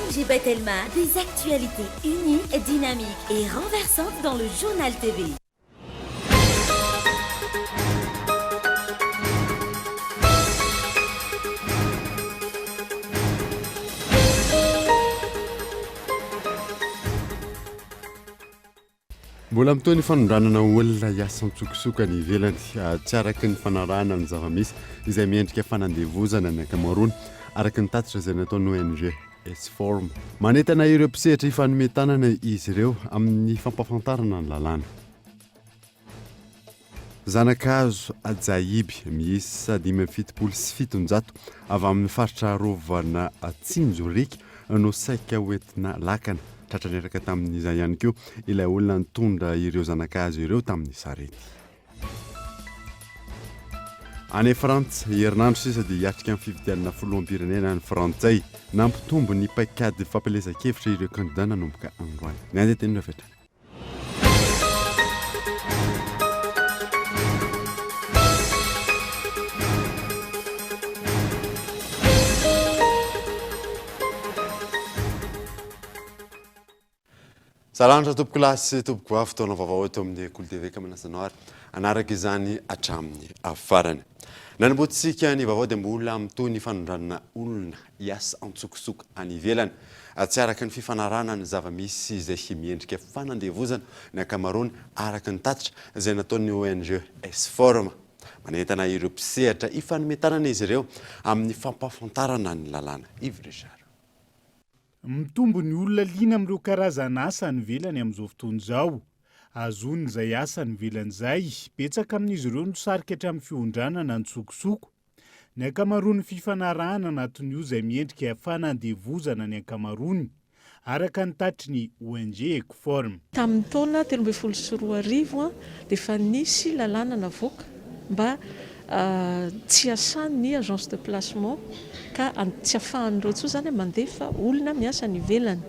ONG Batelma, des actualités uniques, dynamiques et renversantes dans le Journal TV. Mbola mitohy ny fanondranana olona hiasa an-tsokosoko any ivelany, tsy araka ny fanarahana ny zava-misy izay miendrika fanandevozana ny ankamaroany, araka ny tatitra izay nataon'ny ONG S-Form. Manentana ireo mpisehatra hifanome tanana izy ireo amin'ny fampahafantarana ny lalàna. Zana-kazo Ajahiby miisa 775 avy amin'ny faritra arovana Tsinjoriaka no saika hoentina lakana. Tratra niaraka tamin'izay ihany koa ilay olona nitondra ireo zana-kazo ireo tamin'ny sarety. Any Frantsa, herinandro sisa dia hiatrika ny fifidianana filoham-pirenena ny Frantsay. Nampitombo ny paikady fampielezan-kevitra ireo kandida nanomboka androany. Ny andian-teny ireo avy hatrany. Salanitra tompoko lahy sy tompoko vavy, fotoana vaovao eto amin'ny Kolo TV ka manasa anao ary hanaraka izany hatramin'ny farany. Nanombohantsika ny vaovao dia mbola mitohy ny fanondranana olona hiasa antsokosoko any ivelany. Tsy araka ny fifanarahana ny zava-misy izay miendrika fanandevozana ny ankamaroany araka ny tatitra izay nataon'ny ONG S-Form. Manentana ireo mpisehatra hifanome tanana izy ireo amin'ny fampahafantarana ny lalàna. Yves Richard. Mitombo ny olona liana amin'ireo karazana asa any ivelany amin'izao fotoana izao. Ahazoany izay asa any ivelany izay, betsaka amin'izy ireo no sarika hatramin'ny fiondranana an-tsokosoko. Ny ankamaroan'ny fifanarahana anatin'io izay miendrika fanandevozana ny ankamaroany, araka ny tatitry ny ONG Ecoform. Tamin'ny taona 2013 dia efa nisy lalàna navoaka mba tsy hiasan'ny agence de placement ka tsy afahan'ireo intsony izany mandefa olona miasa any ivelany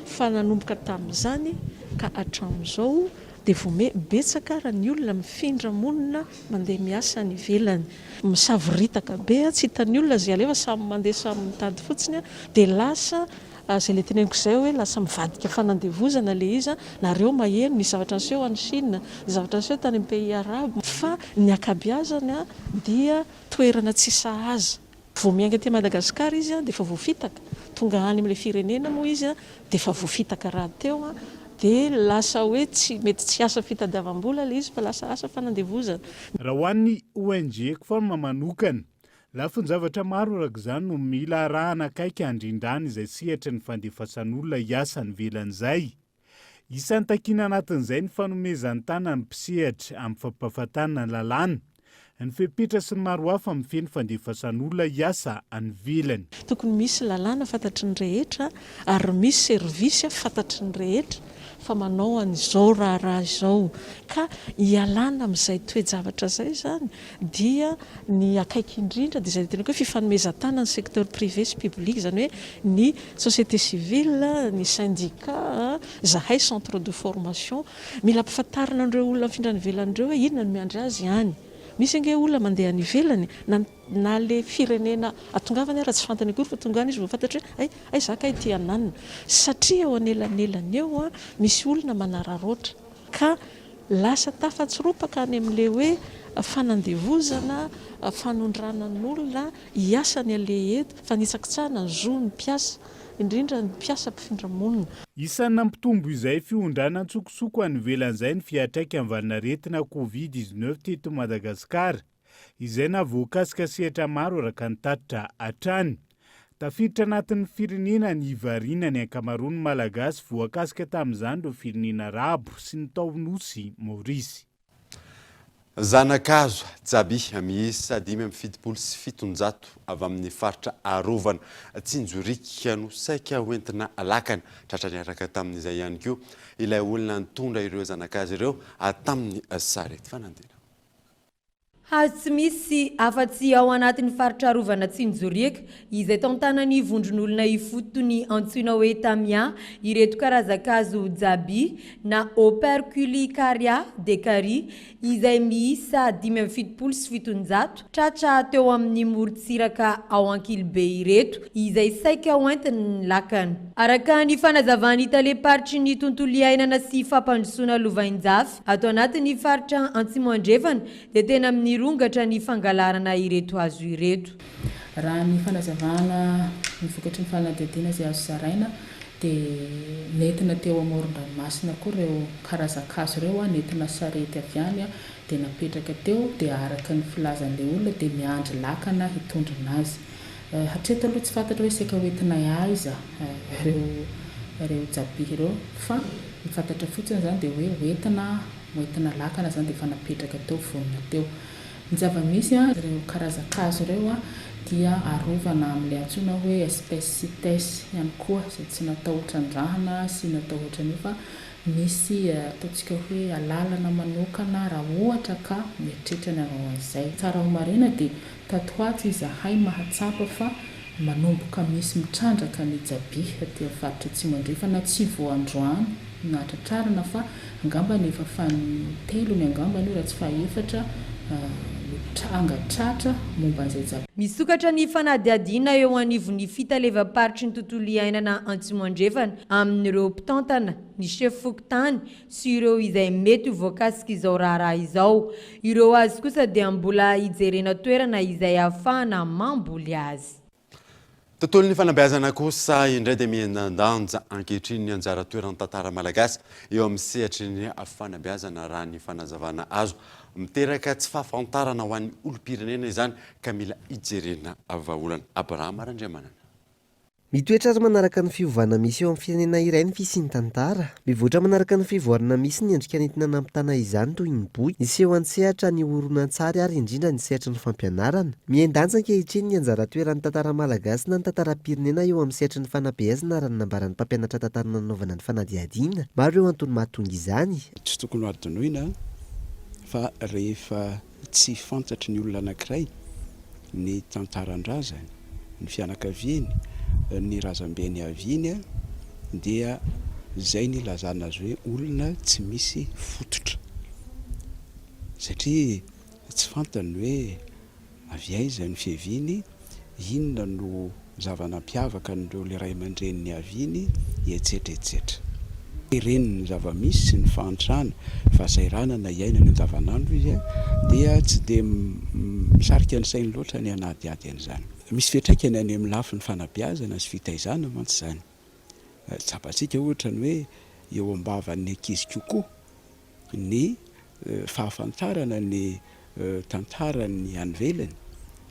fa nanomboka tamin'izany ka hatramin'izao dia vao miha betsaka ary ny olona mifindra monina mandeha miasa any ivelany. Misavoritaka be, tsy hitan'ny olona izay alefa, samy mandeha samy mitady fotsiny dia lasa izay ilay teneniko izay hoe lasa mivadika fanandevozana ilay izy, nareo maheno, nisy zavatra niseho any Chine, nisy zavatra niseho tany amin'ny pays arabe, fa ny ankabiazany dia toerana tsy sahaza. Vao miainga aty Madagascar izy dia efa voafitaka, tonga any amin'ilay firenena moa izy dia efa voafitaka rahateo dia lasa hoe tsy mety tsy asa fitadiavam-bola ilay izy fa lasa asa fanandevozana. Raha ho an'ny ONG Ecform manokana, lafin-javatra maro araka izany no mila arahana akaiky handrindrana izay sehatry ny fandefasan'olona hiasa any ivelany izay. Isan'ny takiana anatin'izay ny fanomezan-tanana ny mpisehatra amin'ny fampahafantarana ny lalàna, ny fepetra sy ny maro hafa mifehy ny fandefasan'olona hiasa any ivelany. Tokony misy lalàna fantatry ny rehetra ary misy service fantatry ny rehetra fa manao an'izao raharaha izao ka hialana amin'izay toe-javatra izay izany dia ny akaiky indrindra dia izay teneniko hoe fifanomezan-tanana ny secteur privé sy public, izany hoe ny société civile, ny syndicat, izahay centre de formation. Mila ampifantarina an'ireo olona mifindra any ivelany ireo hoe inona no miandry azy any. Misy ange olona mandeha any ivelany na na ilay firenena atongavany ara tsy fantany akory fa tonga any izy vao fantatra hoe hay, hay za kay ity ananona. Satria eo anelanelany eo misy olona manararaotra ka Lasa tafatsoropaka any amin'ilay hoe fanandevozana, fanondranan'olona hiasa ny aleha eto, fanitsakitsahana ny zon'ny mpiasa, indrindra ny mpiasa mpifindra monina. Isan'ny nampitombo izay fiondranana an-tsokosoko any ivelany izay ny fiantraikan'ny valanaretina Covid 19 teto Madagasikara. izay nahavoakasika sehatra maro araka ny tatitra hatrany. Tafiditra anatin'ny firenena nivarina ny ankamaroan'ny Malagasy voakasika tamin'izany ireo firenena arabo sy ny tao Nosy Maorisy. Zana-kazo Jabi miisa 775 avy amin'ny faritra arovana Tsinjoriaka no saika hoentina lakana. Tratra niaraka tamin'izay ihany koa ilay olona nitondra ireo zana-kazo ireo tamin'ny sarety fanandina. Hazo tsy misy afa-tsy ao anatin'ny faritra arovana Tsinjoriaka, izay tantanan'ny vondron'olona ifotony antsoina hoe Tamia, ireto karazan-kazo Jabi na Operculicarya decaryi, izay miisa 775 tratra teo amin'ny morontsiraka ao Ankilibe ireto, izay saika hoentin'ny lakana. Araka ny fanazavan'ny talem-paritry ny tontolo iainana sy fampandrosoana lovainjafy ato anatin'ny faritra Antsimo Andrefana dia tena mirongatra ny fangalarana ireto hazo ireto. Raha ny fanazavana ny vokatry ny fanadihadiana izay azo zaraina dia nentina teo amoron-dranomasina koa ireo karazan-kazo ireo, nentina sarety avy any dia napetraka teo dia araka ny filazan'ilay olona dia miandry lakana hitondrona azy. Hatreto aloha tsy fantatra hoe saika hoentinay aiza ireo ireo jabihy ireo fa ny fantatra fotsiny izany dia hoe hoentina hoentina lakana izany dia efa napetraka teo vonona teo. Ny zava-misy ireo karazan-kazo ireo dia arovana amin'ilay antsoina hoe espèce CITES ihany koa izay tsy natao hotrandrahana sy natao ohatran'io fa misy ataontsika hoe alalana manokana raha ohatra ka mieritreritra ny hanao an'izay. Tsara ho marihina dia tato ho ato izahay mahatsapa fa manomboka misy mitrandraka ny jabihy aty amin'ny faritra Atsimo Andrefana tsy vao androany nahatratrarana fa angambany efa fanintelony angambany io raha tsy fahaefatra no tranga tratra momba an'izay jabihy. Misokatra ny fanadihadiana eo anivon'ny fitalevam-paritry ny tontolo iainana Antsimo Andrefana amin'ireo mpitantana, ny sefo fokontany sy ireo izay mety ho voakasik'izao raharaha izao. Ireo azy kosa dia mbola hijerena toerana izay ahafahana mamboly azy. Tontolon'ny fanabeazana kosa indray dia mihen-danja ankehitriny ny anjara toeran'ny tantara malagasy eo amin'ny sehatry ny fanabeazana raha ny fanazavana azo. Miteraka tsy fahafantarana ho an'ny olom-pirenena izany ka mila hijerena vahaolana. Abrahama Randriamanana. Mitoetra ary manaraka ny fiovana misy eo amin'ny firenena iray ny fisian'ny tantara. Mivoatra manaraka ny fivoarana misy ny endrika nentina nampitana izany toy ny boky, ny seho an-tsehatra, ny horonantsary ary indrindra ny sehatry ny fampianarana. Mihen-danja ankehitriny ny anjara toeran'ny tantara malagasy na ny tantaram-pirenena eo amin'ny sehatry ny fanabeazana raha ny nambaran'ny mpampianatra tantara nanaovana ny fanadihadiana. Maro ireo antony mahatonga izany. Tsy tokony ho adinoina fa rehefa Tsy fantatry ny olona anankiray ny tantaran-drazany, ny fianakaviany, ny razambeny haviany dia izay ny ilazana azy hoe olona tsy misy fototra satria tsy fantany hoe avy aiza ny fiaviany, inona no zava-nampiavaka an'ireo le ray aman-dreny niaviany, etsetra etsetra. Teren'ny zava-misy sy ny fahantrana, fahasahiranana iainany andavanandro izy dia tsy dia misarika ny sainy loatra ny hanadihady an'izany. Misy fiantraikany any amin'ny lafiny fanabeazana sy fitaizana mantsy izany. Tsapantsika ohatra ny hoe eo am-bavan'ny ankizy kokoa ny fahafantarana ny tantaran'ny any ivelany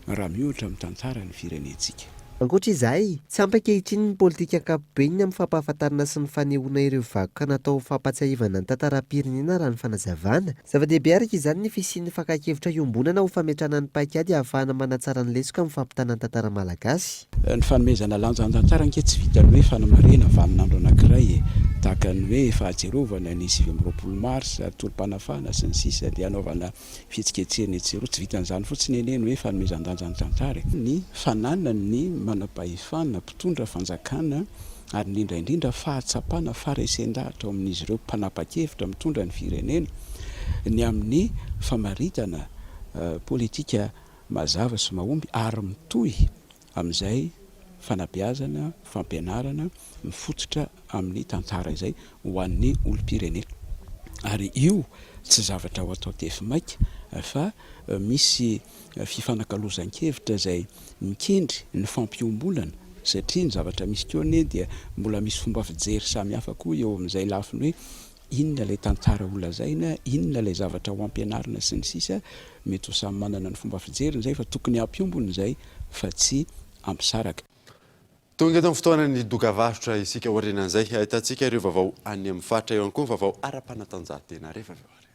raha miohatra amin'ny tantaran'ny firenentsika. Ankoatra izay, tsy ampy ankehitriny ny politika ankapobeny amin'ny fampahafantarana sy ny fanehoana ireo vakoka natao ho fampahatsiahivana ny tantaram-pirenena raha ny fanazavana. Zava-dehibe araka izany ny fisian'ny fakan-kevitra iombonana ho fametrahana ny paikady ahafahana manatsara ny lesoka amin'ny fampitana ny tantara malagasy. Ny fanomezana lanja an-tantara ange tsy vitan'ny hoe fanamarihana vaninandro anankiray e! Tahaka ny hoe fahatsiarovana ny 29 marsa, tolom-panafahana sy ny sisa dia hanaovana fihetsiketsehana etsy sy eroa. Tsy vitan'izany fotsiny anie ny hoe fanomezan-danja ny tantara e! Ny fananan'ny manam-pahefana, mpitondra fanjakana ary indrindra indrindra fahatsapana faharesen-dahatra ao amin'izy ireo mpanapa-kevitra mitondra ny firenena ny amin'ny famaritana politika mazava sy mahomby ary mitohy amin'izay fanabeazana, fampianarana mifototra amin'ny tantara izay ho an'ny olom-pirenena. Ary io tsy zavatra ho atao tefy maika fa misy fifanakalozan-kevitra izay mikendry ny fampiombonana satria ny zavatra misy koa anie dia mbola misy fomba fijery samihafa koa eo amin'izay lafiny hoe Inona ilay tantara ho lazaina, inona ilay zavatra ho ampianarina sy ny sisa Mety ho samy manana ny fomba fijeriny izay fa tokony hampiombona izay fa tsy hampisaraka. Tonga eto amin'ny fotoanan'ny dokavarotra isika aorianan'izay ahitantsika ireo vaovao any amin'ny faritra eo ihany koa ny vaovao ara-panatanjahantena rehefa avy eo ary.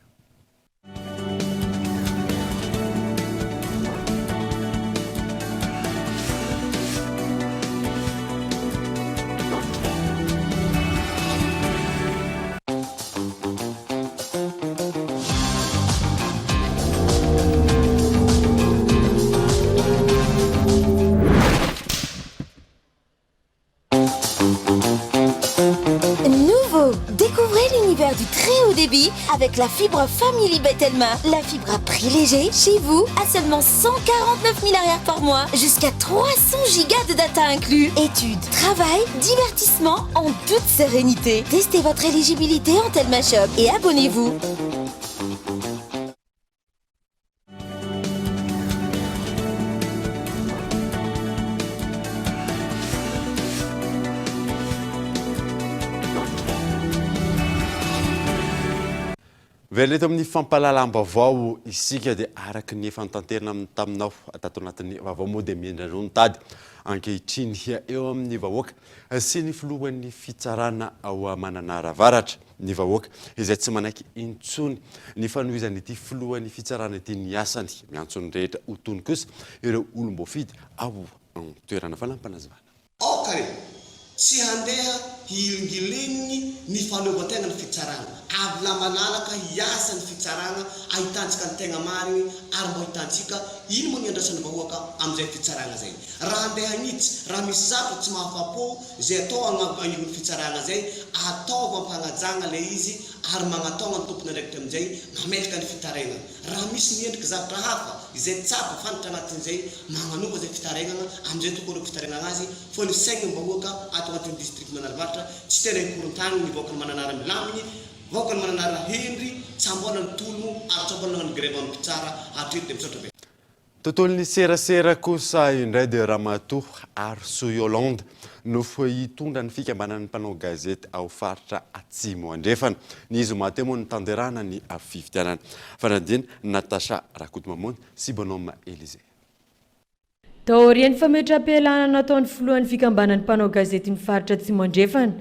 Nouveau Découvrez l'univers du très haut débit avec la fibre Family Betelma. La fibre à prix léger chez vous à seulement 149 000 arrières par mois. Jusqu'à 300 gigas de data inclus. Études, travail, divertissement en toute sérénité. Testez votre éligibilité en Telma Shop et abonnez-vous. Miverina eto amin'ny fampahalalam-baovao isika dia araka ny efa notanterina taminao tato anatin'ny vaovao moa dia miendrindra ny tady ankehitriny eo amin'ny vahoaka sy ny filohan'ny fitsarana ao Mananara Avaratra. Ny vahoaka izay tsy manaiky intsony ny fanohizan'ity filohan'ny fitsarana ity ny asany. Miantso ny rehetra ho tony kosa ireo olom-boafidy ao an-toerana. Fanampinazavana. Aoka re! Tsy handeha hihilingilininy ny fahaleovantena ny fitsarana. Avy malalaka hiasa ny fitsarana ahitantsika ny tegna marigny ary mbô hitantsika ino moa ny andrasan'ny vahoaka amin'izay fitsarana zay. Raha handeha hagnitsy, raha misy zavatra tsy mahafapo Izay atao agnivon'ny fitsarana izay, ataovy am-pagnajagna ilay izy ary magnataogna ny tompon'andraikitra amin'izay mametraka ny fitarainana. Raha misy miendriky zavatra hafa izay tsapa fantatra agnatin'izay, magnanova izay fitarainana amin'izay tokony ho fitarainana azy fa ny saignam-bahoaka ato agnatin'ny district Manaravaratra tsy tena hikorontagniny ny vahoakan'i Mananara milamigny, vahoakan'i Mananara hendry, tsa mbola nitologno ary tsa mbola nagnano grève amin'ny mpitsara hatreto dia misaotra betsaka. Tontolon'ny serasera kosa indray dia Ramatoa Harisoa Yolande no hitondra ny fikambanan'ny mpanao gazety ao faritra Atsimo Andrefana. Ny zoma teo moa no nitanterahana ny fifidianana. Fanadihadiana Natacha Rakotomamonjy sy Bonhomme Elysée. Taorian'ny fametraham-pialana nataon'ny filohan'ny fikambanan'ny mpanao gazetin'ny faritra Atsimo Andrefana,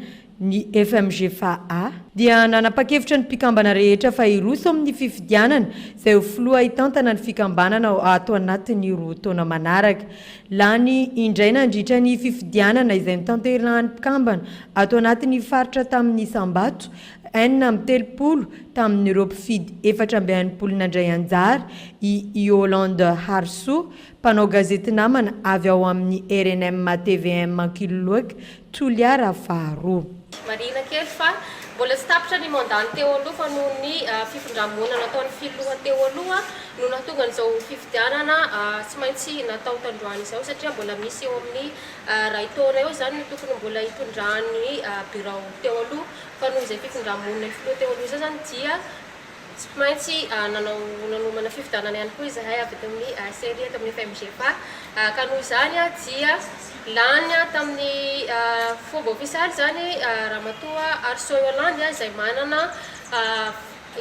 ny FMGFA, dia nanapa-kevitra ny mpikambana rehetra fa hiroso amin'ny fifidianana izay ho filoha hitantana ny fikambanana ato anatin'ny roa taona manaraka. Lany indray nandritra ny fifidianana izay notanterahan'ny mpikambana ato anatin'ny faritra tamin'ny isam-bato 36 tamin'ireo mpifidy 64 nandray anjara i Yolande Harisoa, mpanao gazety namana avy ao amin'ny rnm tvm Ankiloloaka, Toliara faharoa. Marihina kely fa mbola tsy tapitra ny mandat-ny teo aloha fa noho ny fifindra-monina nataon'ny filoha teo aloha no nahatonga an'izao fifidianana tsy maintsy natao tandroany izao satria mbola misy eo amin'ny iray taona eo izany no tokony mbola hitondran'ny birao teo aloha fa noho izay fifindra-monina ny filoha teo aloha izay izany dia Tsy maintsy nanao nanomana fifidianana ihany koa izahay avy eto amin'ny CRI eto amin'ny FMGFA ka noho izany dia lany tamin'ny fomba ofisialy izany Ramatoa Arso Yolande izay manana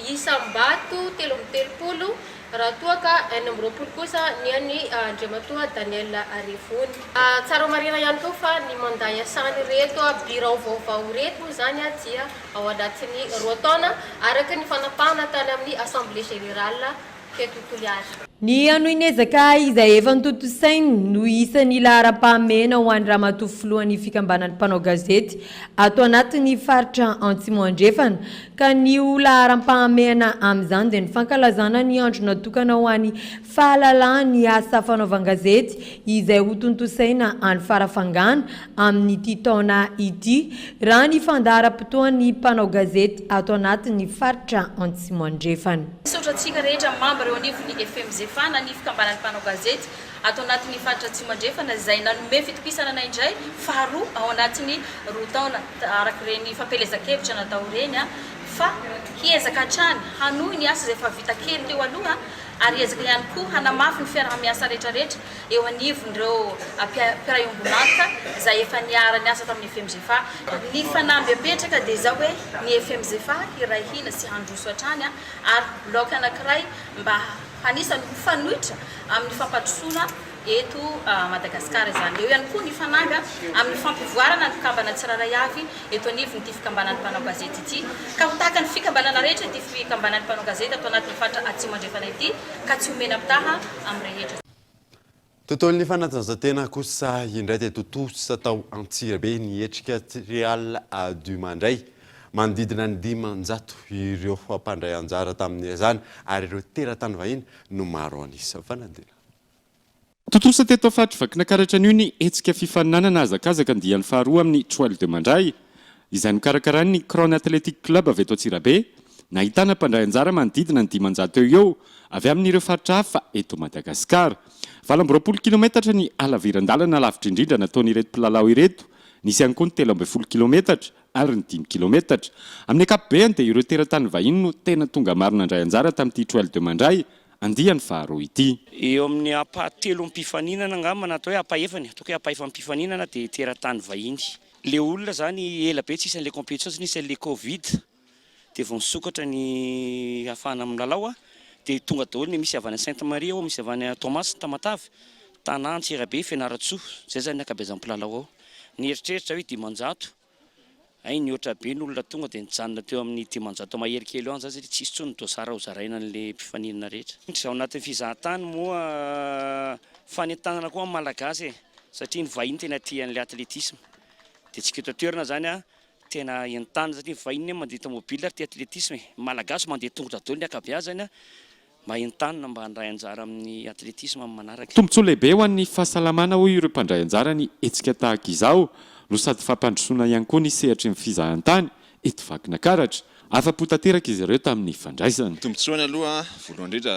isam-bato 33 raha toa ka 26 kosa ny an'i Andriamatoa Daniel Arivony. Tsara homarihina ihany koa fa ny mandat iasan'ireto birao vaovao ireto moa izany dia ao anatin'ny roa taona, araka ny fanapahana tany amin'ny Assemblée Générale teto Toliara. Ny hanohy ny ezaka izay efa notontosainy no isan'ny laharam-pahamehana ho an'ny Ramatoa Filohan'ny Fikambanan'ny Mpanao Gazety ato anatin'ny faritra Antsimo Andrefana ka ny ho laharam-pahamehana amin'izany dia ny fankalazana ny andro natokana ho an'ny fahalalahan'ny asa fanaovan-gazety izay hotontosaina any Farafangana amin'ity taona ity, raha ny fandaharam-potoan'ny mpanao gazety ato anatin'ny faritra Antsimo Andrefana. Misaotra antsika rehetra mambra eo anivon'ny FMZFA na ny fikambanan'ny mpanao gazety ato anatin'ny faritra Atsimo Andrefana izay nanome fitokisana anay indray faharoa ao anatin'ny roa taona araka ireny fampielezan-kevitra natao ireny fa hiezaka hatrany hanohy ny asa izay efa vita kely teo aloha ary hiezaka ihany koa hanamafy ny fiaraha-miasa rehetrarehetra eo anivon'ireo mpiray ombon'antoka izay efa niara-niasa tamin'ny FMGFA. Ny fanamby apetraka dia izao hoe ny FMGFA hiray hina sy handroso hatrany ary ho bloc anankiray mba anisan'ny ho fanoitra amin'ny fampandrosoana eto Madagasikara izany. Eo ihany koa ny fanamby amin'ny fampivoarana ny mpikambana tsirairay avy eto anivon'ity fikambanan'ny mpanao gazety ity ka ho tahaka ny fikambanana rehetra ity fikambanan'ny mpanao gazety ato anatin'ny faritra Atsimo Andrefana ity ka tsy ho mena-pitaha amin'ny rehetra. Tontolon'ny fanatanjahantena kosa indray dia tontosa tao Antsirabe ny hetsika Trial du Mandray. Manodidina ny 500 ireo mpandray anjara tamin'izany ary ireo teratany vahiny no maro an'isa. Fanadinana. Tontosa teto faritr'i Vakinankaratra anio ny hetsika fifaninanana hazakazaka andiany faharoa amin'ny Trail de Mandray, izay nokarakarain'ny Crown Athletic Club avy eto Antsirabe. Nahitana mpandray anjara manodidina ny 500 eo ho eo avy amin'ireo faritra hafa eto Madagasikara. 28 kilometatra ny halaviran-dalana lavitra indrindra nataon'ireto mpilalao ireto, nisy ihany koa ny 13 kilometatra ary ny dimy kilometatra. Amin'ny ankapobeny dia ireo teratany vahiny no tena tonga maro nandray anjara tamin'ity Trail de Mandray andiany faharoa ity. Eo amin'ny ampahatelon'ny mpifaninana angamba na atao hoe ampahefany, ataoko hoe ampahefan'ny mpifaninana dia teratany vahiny. Ilay olona izany ela be tsisy an'ilay compétition satria nisy an'ilay covid dia vao nisokatra ny ahafahana milalao dia tonga daholo ny misy avy any Sainte Marie ao, misy avy any Toamasina, Tamatave, Tana, Antsirabe, Fianarantsoa, izay izany ny ankabeazan'ny mpilalao ao. Nieritreritra hoe 500, hay nihoatra be ny olona tonga dia nijanona teo amin'ny 500 mahery kely eo any izany satria tsisy intsony ny dossard hozaraina an'ilay mpifaninana rehetra. Ao anatin'ny fizahantany moa fanentanana koa amin'ny Malagasy e, satria ny vahiny tena tia an'ilay athlétisme dia tsika eto an-toerana izany an, Tena entanina satria ny vahiny anie mandeha tomobile ary tia athlétisme e! Ny malagasy mandeha tongotra daholo ny ankabeazany an! Mba entanina mba handray anjara amin'ny athlétisme amin'ny manaraka. Tombontsoa lehibe ho an'ny fahasalamana hoy ireo mpandray anjara ny hetsika tahaka izao no sady fampandrosoana ihany koa ny sehatry ny fizahantany eto Vakinakaratra. Afa-po tanteraka izy ireo tamin'ny fandraisana. Tombontsoany aloha voalohany indrindra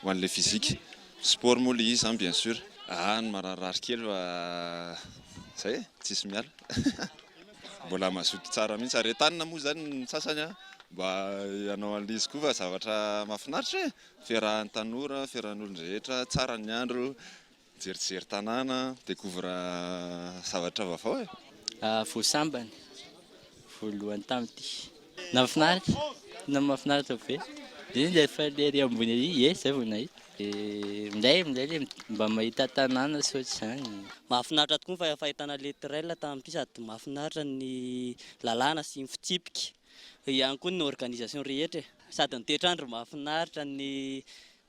ho an'ilay physique, sport moa ilay izy izany bien sur. Ah ny mararirary kely fa zay e, tsisy miala. Mbola mazoto tsara mihitsy ary entanina moa izany ny sasany an mba hanao an'ilay izy koa fa zavatra mahafinaritra e! Fiarahan'ny tanora, fiarahan'olon-drehetra, tsara ny andro, mijerijery tanàna, mi-découvre zavatra vaovao e! Vao sambany, voalohany tamin'ity. Nahafinaritra, tena mahafinaritra be. Indrindra fa le ery ambony ery, ie zay vao nahita. Dia milay, milay le mba mahita tanàna sy ohatr'izany. Mahafinaritra tokoa ny fahitana le trail tamin'ity sady mahafinaritra ny lalàna sy ny fitsipika, eo ihany koa ny organisation rehetra e! Sady ny toetr'andro mahafinaritra, ny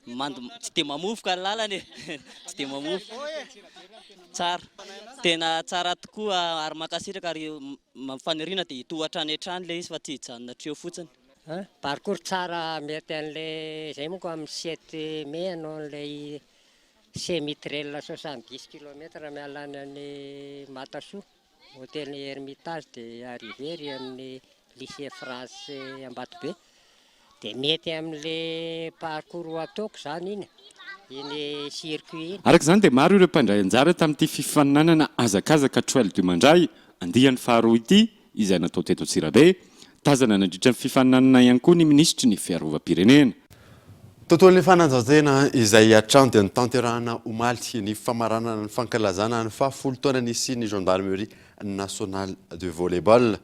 mando tsy dia mamovoka ny lalana e! Tsy dia mamovoka. Tsara. Tena tsara tokoa ary mankasitraka ary faniriana dia hitohy hatrany hatrany ilay izy fa tsy hijanona hatreo fotsiny. Parcours tsara mety an'le zay monko amin'ny sept mai hanao an'ilay semi trail 70 kilomètre miala any any Matasoa, hotel Hermitage dia arrivée ery amin'ny lycée français Ambatobe. Dia mety amin'le parcours ho ataoko zany iny, iny circuit iny. Araka izany dia maro ireo mpandray anjara tamin'ity fifaninanana hazakazaka Trail du Mandray andiany faharoa ity izay natao teto Antsirabe. Tazana nandritra ny fifaninanana ihany koa ny minisitry ny Fiarovam-pirenena. Tontolon'ny fanatanjahantena izay hatrany dia notanterahina omaly ny famaranana ny fankalazana ny fahafolo taona nisian'ny Gendarmerie Nationale de Volley-ball.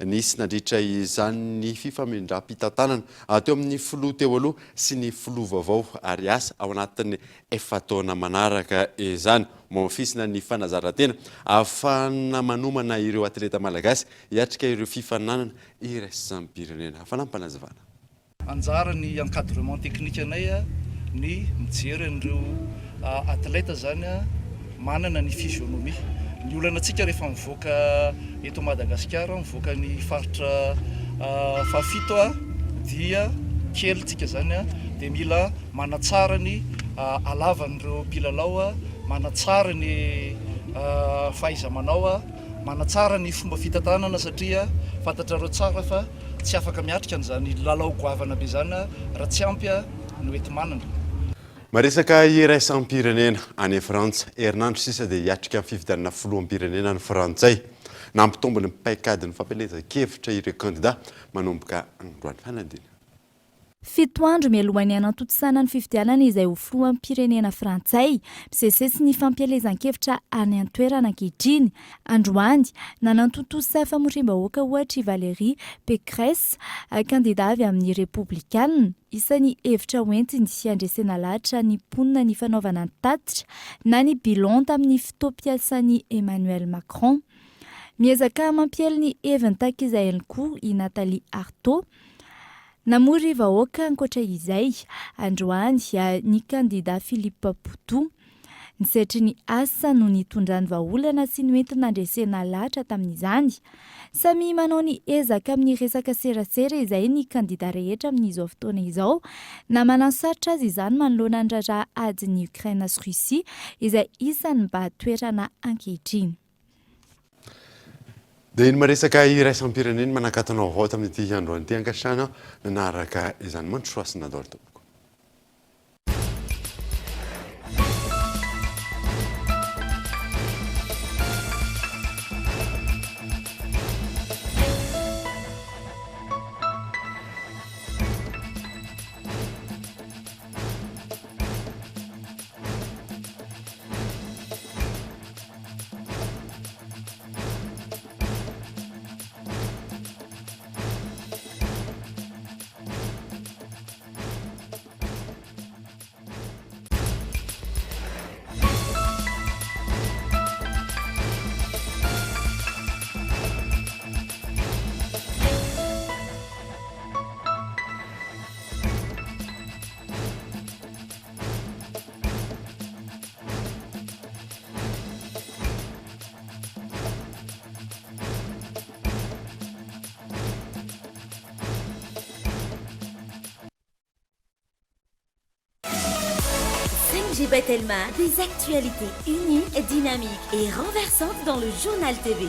Nisy nandritra izany ny fifamindram-pitantanana teo amin'ny filoha teo aloha sy ny filoha vaovao ary asa ao anatin'ny efa-taona manaraka izany. Hohamafisina ny fanazarantena ahafahana manomana ireo atleta malagasy hiatrika ireo fifaninanana iraisam-pirenena. Fanampinazavana. Anjara ny encadrement technique anay ny mijery an'ireo athlète zany manana ny physionomie. Ny olana antsika rehefa mivoaka eto Madagasikara, mivoaka ny faritra fahafito dia kely tsika zany dia mila manatsara ny halavan'ireo mpilalao, manatsara ny fahaiza-manao, manatsara ny fomba fitantanana satria fantatrareo tsara fa tsy afaka miatrika an'izany lalao goavana be izany raha tsy ampy ny hoenti-manana. Maresaka iraisam-pirenena, any Frantsa, herinandro sisa dia hiatrika ny fifidianana filoham-pirenena ny Frantsay. Nampitombo ny paikadin'ny fampielezan-kevitra ireo kandida manomboka androany. Fanadina. Fito andro mialohan'ny hanatontosana ny fifidianana izay ho filoham-pirenena frantsay, misesisesy ny fampielezan-kevitra any an-toerana ankehitriny. Androany, nanantontosa famoriam-bahoaka ohatra i Valérie Pécresse, kandida avy amin'ny Repoblikanina. Isan'ny hevitra hoentiny handresena lahatra ny mponina ny fanaovana ny tatitra na ny bilan tamin'ny fotoam-piasan'i Emmanuel Macron. Miezaka mampiely ny heviny tahaka izay ihany koa i Nathalie Arthaud. Namory vahoaka ankoatra izay, androany, ny kandida Philippe Poutou. Ny sehatry ny asa no nitondrany vahaolana sy noenti-nandresena lahatra tamin'izany. Samy manao ny ezaka amin'ny resaka serasera izay ny kandida rehetra amin'izao fotoana izao, na mananosarotra aza izany manoloana ny raharaha adin'i Ukraine sy Russie izay isan'ny mibahan-toerana ankehitriny. Dia iny maresaka iraisam-pirenena manakatona vaovao tamin'ity androany ity ankasitrahana nanaraka izany mandrosohasina daholo tompoko. 5G by Telma, des actualités uniques, dynamiques et renversantes dans le journal TV.